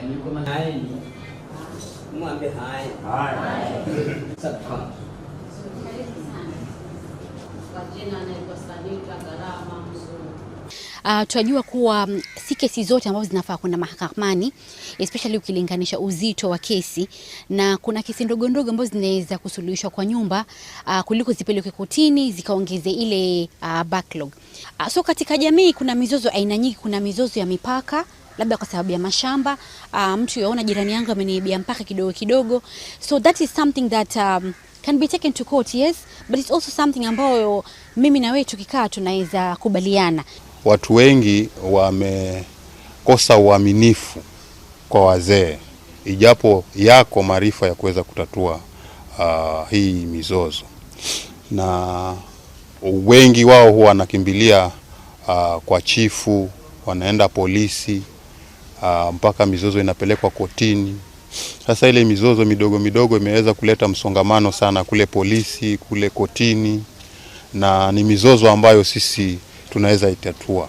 Hai. Mwambie hai. Safa. Kwa jina naitwa Sanita Gharama Mzungu. Tunajua kuwa si kesi zote ambazo zinafaa kwenda mahakamani, especially ukilinganisha uzito wa kesi, na kuna kesi ndogo ndogo ambazo zinaweza kusuluhishwa kwa nyumba kuliko zipelekwe kotini zikaongeze ile backlog. So katika jamii kuna mizozo aina nyingi. Kuna mizozo ya mipaka labda kwa sababu ya mashamba, mtu yaona jirani yangu ameniibia mpaka kidogo kidogo, so that is something that can be taken to court, yes, but it's also something ambayo mimi na wewe tukikaa tunaweza kubaliana. Watu wengi wamekosa uaminifu kwa wazee, ijapo yako maarifa ya kuweza kutatua hii mizozo, na wengi wao huwa wanakimbilia kwa chifu, wanaenda polisi mpaka mizozo inapelekwa kotini. Sasa ile mizozo midogo midogo imeweza kuleta msongamano sana kule polisi, kule kotini, na ni mizozo ambayo sisi tunaweza itatua.